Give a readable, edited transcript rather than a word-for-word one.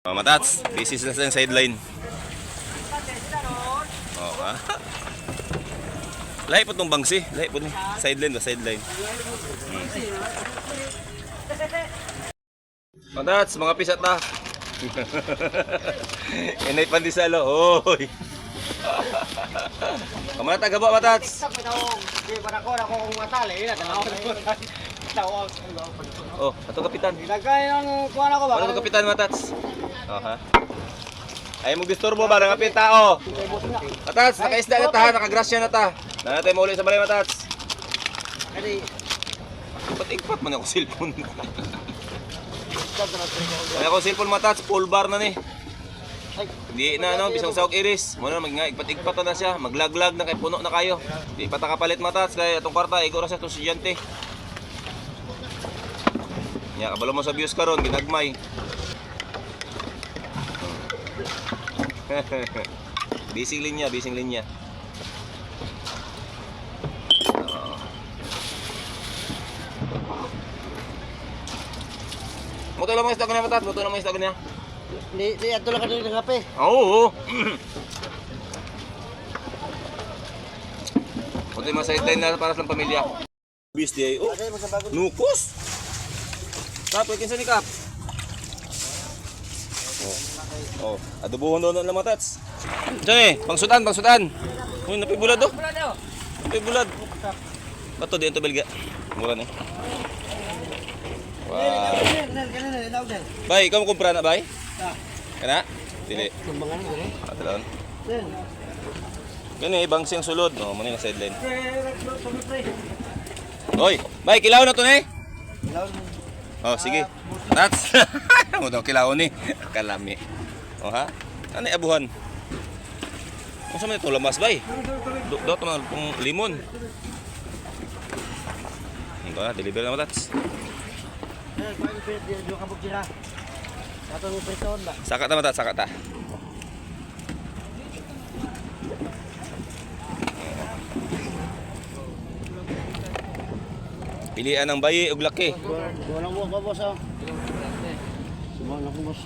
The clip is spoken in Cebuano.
Mga matats, busy sila sa sideline. Oh, ha? Lahi po itong bangsi. Lahi po ni. Sideline ba? Sideline. Matats, mga pisat na. Inay pandesal, oh. Hoy. Kamana taga ba, matats? Oh, ato kapitan. Ano to kapitan, matats? Oh, ha? Ay mo disturbo ba nangapit tao? Matats, nakaisda na ta, ha? Nakagrasya na ta. Nanatay mo ulit sa balay, matats. Ba't igpat man ako cellphone? Ay ako cellphone, matats, full bar na ni. Di na no, bisang sawag iris. Muna mag nga igpat-igpat na siya, maglaglag na kay puno na kayo. Di pa ta kapalit, matats, kay atong kwarta igo ra sa itong estudyante. Nya kabalo mo sa views karon ginagmay. Bising linya, bising linya. Oo. Muto lang mga isda ganyan, matat. Muto lang mga isda ganyan. Di ato lang ka dili ng kape. Oo. Muto yung mga sideline na para sa pamilya. Bis di ay, oh. Nukos. Kap, kinsa ni Kap? Oh. Oh, adobohon daw na lang, matats. Diyan eh, pangsudan, pangsudan. Uy, napibulad oh. Napibulad. Bato di ito belga. Mura ni. Wow. Bay, ikaw mo kumpra na, bay? Kana? Dili. Atalon. Gani, ibang siyang sulod. No, muna yung sideline. Hoy, bay, kilaw na to ni. Oh, sige. Nats. Mo daw kilaw ni. Kalami. Oh ha? Ano abuhan? Unsa man ito lamas bay? Do do to man pong limon. Ito na, deliver na mo tats. Saka ta mata, saka ta. Pilian ng bayi ug laki. Walang mo ba boss ah? Sumang ako boss.